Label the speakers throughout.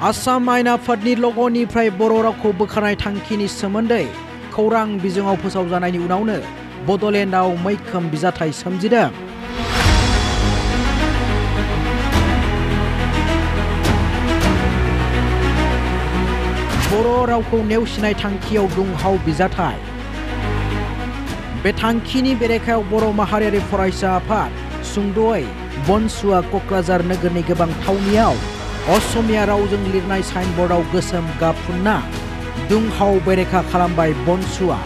Speaker 1: आसाम आयेन आफादनि लग'निफ्राय बर' रावखौ बोखारनाय थांखिनि सोमोन्दै खौरां बिजोङाव फोसावजानायनि उनावनो बड'लेण्डआव मैखोम बिजाथाइ सोमजिदों। बर' रावखौ नेवसिनाय थांखियाव दुंहाव बिजाथाइ। बे थांखिनि बेरेखायाव बर' माहारियारि फरायसा आफाद सुंद'यै बनसुआ क'क्राझार नोगोरनि गोबां थावनियाव असमिया रावजों लिरनाय साइनबर्डआव गोसोम गाब फुनना दुंहाव बेरेखा खालामबाय बनसुआ।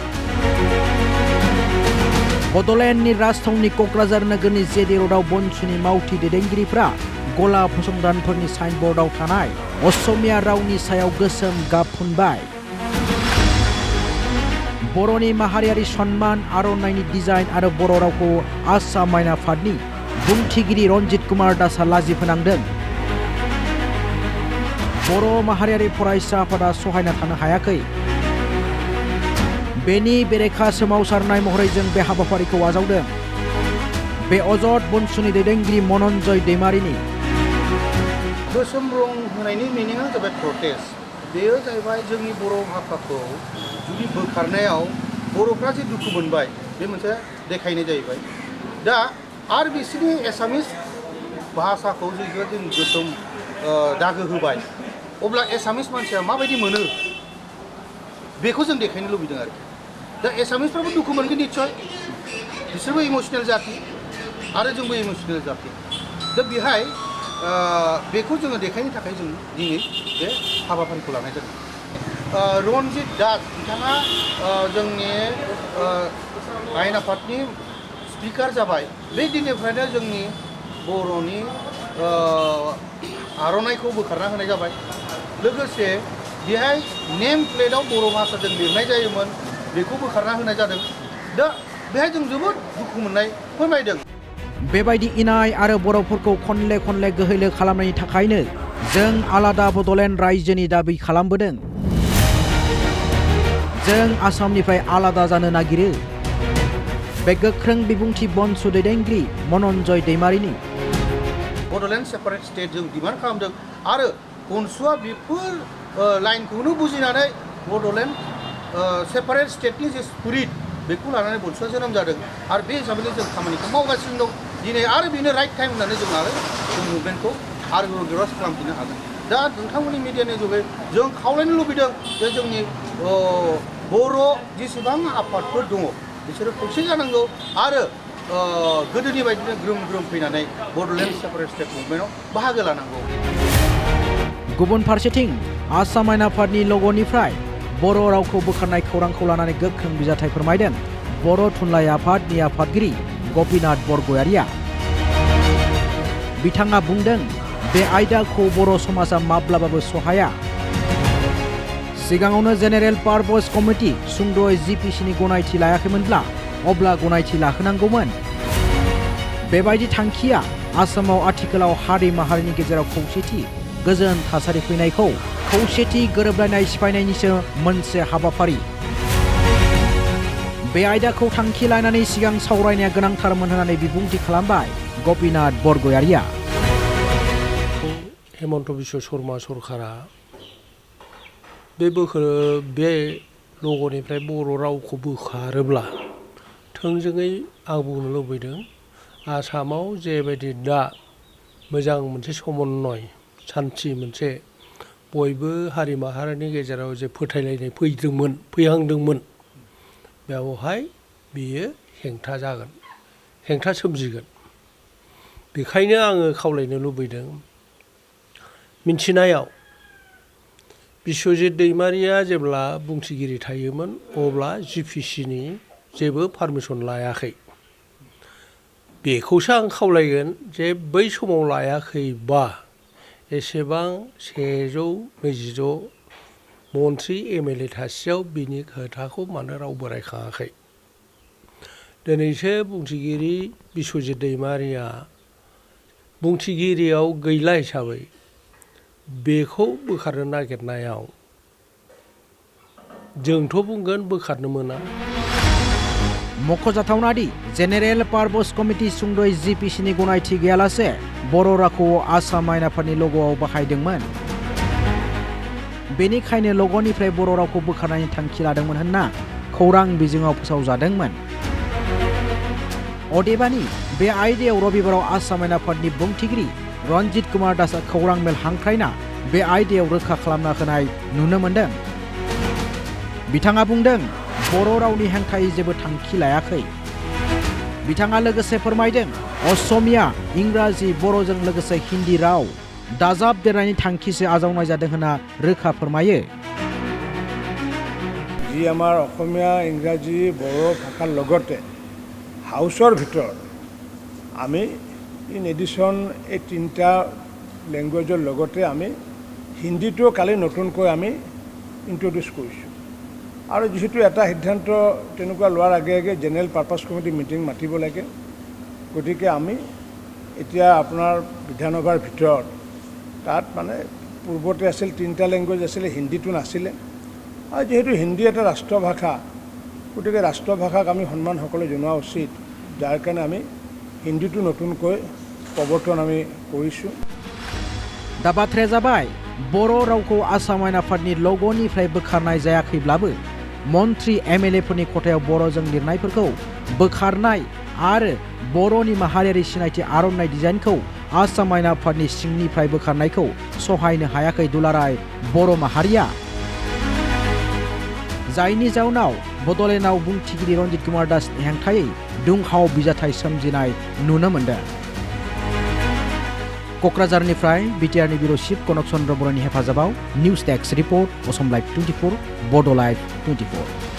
Speaker 1: बड'लेण्डनि राजथावनि क'क्राझार नोगोरनि जेडि र'डआव बनसुनि मावथि दैदेनगिरिफ्रा गला फसंथानफोरनि साइनबर्डआव थानाय असमिया रावनि सायाव गोसोम गाब फुनबाय। बर'नि माहारियारि सन्मान आर'नाइनि डिजाइन आरो बर' रावखौ आसाम आयेन आफादनि बुंथिगिरि रन्जित कुमार दासआ लाजि फोनांदों। बर' माहारियारि फरायसा आफादा सहायना थानो हायाखै। बेनि बेरेखा सोमावसारनाय महरै जों बे हाबाफारिखौ आजावदों। बे अजद बनसुनि दैदेनगिरि मनन्जय दैमारिनि
Speaker 2: गोसोम रं होनायनि मिनिङा जाबाय प्रटेस्ट। बेयो जाहैबाय जोंनि बर' भाषाखौ जुदि बोखारनायाव बर'फ्रा जे दुखु मोनबाय बे मोनसे देखायनाय जाहैबाय। दा आरो बिसोरनि एसामिस भाषाखौ जुदि जों गोसोम दागो होबाय अब्ला एसामिस मानसिया माबायदि मोनो बेखौ जों देखायनो लुबैदों आरो। दा एसामिसफ्राबो दुखु मोनगोन निस्सय, बिसोरबो इमसनेल जाति आरो जोंबो इमसनेल जाति। दा बेहाय बेखौ जोङो देखायनो थाखाय जों दिनै बे हाबाफारिखौ लानाय जादों। रन्जित दास बिथाङा जोंनि आयेन आफादनि स्पिकार जाबाय। बे दिननिफ्रायनो जोंनि बर'नि आर'नाइखौ बोखारना होनाय जाबाय। लोगोसे बेहाय नेम प्लेटआव बर' भाषाजों लिरनाय जायोमोन, बेखौ बोखारना होनाय जादों। दा बेहाय जों जोबोद दुखु मोननाय फोरमायदों।
Speaker 1: बेबायदि इनाय आरो बर'फोरखौ खनले खनले गोहैलो खालामनायनि थाखायनो जों आलादा बड'लेण्ड रायजोनि दाबि खालामबोदों। जों आसामनिफ्राय आलादा जानो नागिरो। बे गोख्रों बिबुंथि बनसु दैदेनगिरि मनन्जय दैमारिनि।
Speaker 2: बड'लेण्ड सेपारेट स्टेट जों डिमान्ड खालामदों आरो बनसुआ बेफोर लाइनखौनो बुजिनानै बड'लेण्ड सेपारेट स्टेटनि जे स्पिरिट बेखौ लानानै बनसुआ जोनोम जादों आरो बे हिसाबैनो जों खामानिखौ मावगासिनो दं। दिनै आरो बेनो राइट टाइम होननानै जों आरो जों मुभमेन्टखौ आरो रिभार्स खालामफिननो हागोन। दा नोंथांमोननि मिडियानि जुगै जों खावलायनो लुबैदों जे जोंनि बर' जेसेबां आफादफोर दङ बिसोरो खौसे जानांगौ आरो गोदोनि बायदिनो ग्रोम ग्रोम फैनानै बड'लेण्ड सेपारेट स्टेट मुभमेन्टआव बाहागो लानांगौ।
Speaker 1: गुबुन फारसेथिं आसाम आयेन आफादनि लग'निफ्राय बर' रावखौ बोखारनाय खौरांखौ लानानै गोख्रों बिजाथाइ फोरमायदों बर' थुनलाइ आफादनि आफादगिरि गपिनाथ बरगयारिया। बिथाङा बुंदों बे आयदाखौ बर' समाजा माब्लाबाबो सहाया। सिगाङावनो जेनेरेल पारपस कमिटि सुंद'यै जिपिसिनि गनायथि लायाखैमोनब्ला अब्ला गनायथि लाहोनांगौमोन। बेबायदि थांखिया आसामाव आथिखालाव हारि माहारिनि गेजेराव खौसेथि गोजोन थासारि फैनायखौ खौसेथि गोरोबलायनाय सिफायनायनिसो मोनसे हाबाफारि। बे आयदाखौ थांखि लानानै सिगां सावरायनाया गोनांथारमोन होननानै बिबुंथि खालामबाय गपिनाथ बरगयारिया।
Speaker 3: हेमन्त बिश्व शर्मा सरकारा बे लग'निफ्राय बर' रावखौ बोखारोब्ला थोंजोङै आं बुंनो लुबैदों आसामाव जेबायदि दा मोजां मोनसे समन्वय सान्थि मोनसे बयबो हारि माहारिनि गेजेराव जे फोथायलायनाय फैहांदोंमोन बेवहाय बियो हेंथा जागोन, हेंथा सोमजिगोन। बेखायनो आङो खावलायनो लुबैदों मिन्थिनायाव बिश्वजित दैमारिया जेब्ला बुंथिगिरि थायोमोन अब्ला जिपिसिनि जेबो पारमिसन लायाखै। बेखौसो आं खावलायगोन जे बै समाव लायाखैबा एसेबां 126 मन्त्रि एमएलए थासेयाव बिनि खोथाखौ मानो रावबो रायखाङाखै। दिनैसो बुंथिगिरि बिश्वजित दैमारिया बुंथिगिरियाव गैला हिसाबै बेखौ बोखारनो नागिरनायाव जोंथ' बुंगोन बोखारनो मोना।
Speaker 1: मख'जाथावना दि जेनेरेल पारपस कमिटि सुंद'यै जिपिसिनि गनायथि गैयालासे बर' रावखौ आसाम आयेन आफादनि लग'आव बाहायदोंमोन। बेनिखायनो लगनिफ्राय बर' रावखौ बोखारनायनि थांखि लादोंमोन होनना खौरां बिजोङाव फोसावजादोंमोन। अदेबानि बे आयदायाव रबिबाराव आसाम आयेन आफादनि बुंथिगिरि रन्जित कुमार दासआ खौरां मेल हांख्रायना बे आयदायाव रोखा खालामना होनाय नुनो मोन्दों। बिथाङा बुंदों बर' रावनि हेंथायै जेबो थांखि लायाखै। बिथाङा लोगोसे फोरमायदों असमिया, इंराजि, बर'जों लोगोसे हिन्दी राव दाजाबदेरनायनि थांखिसो आजावनाय जादों होनना रोखा फोरमायो।
Speaker 4: जी आमार असमिया, इंराजी, बड़ो भाषार लगते हाउसर भितर आमी इन एडिशन ए तीनटा लैंग्वेजर लगते आमी हिंदीटो काली नतुनকৈ आमी इंट्रोड्यूस करिছোঁ। और जेहेतु এটা সিদ্ধান্ত তেনেকুৱা লোৱাৰ আগে আগে জেনেৰেল পাৰপাছ কমিটি মিটিং মাতিব লাগে, গতিকে আমি এতিয়া আপোনাৰ বিধানসভাৰ ভিতৰত তাত মানে পূৰ্বতে আছিল তিনিটা লেংগুৱেজ আছিলে, হিন্দীটো নাছিলে। আৰু যেহেতু হিন্দী এটা ৰাষ্ট্ৰভাষা, গতিকে ৰাষ্ট্ৰভাষাক আমি সন্মান সকলে জনোৱা উচিত, যাৰ কাৰণে আমি हिन्दीटो नतुनকৈ प्रवर्तन आमी करिছোঁ।
Speaker 1: दा बाथ्राया जाबाय बर' रावखौ आसाम आयेन आफादनि लगनिफ्राय बोखारनाय जायाखैब्लाबो मन्त्रि एमएलए फोरनि खथायाव बर'जों लिरनायफोरखौ बोखारनाय आरो बर'नि माहारियारि सिनायथि आर'नाइ डिजाइनखौ आसाम आयेन आफादनि सिंनिफ्राय बोखारनायखौ सहायनो हायाखै दुलाराय बर' माहारिया। जायनि जाउनाव बड'लेण्डआव बुंथिगिरि रन्जित कुमार दासनि हेंथायै दुंहाव बिजाथाइ सोमजिनाय नुनो मोन्दों। क'क्राझारनिफ्राय बिटिआरनि बिउर' चिफ कनक चन्द्र बर'नि हेफाजाबाव news desk report Assam live 24 बड' लाइभ 24।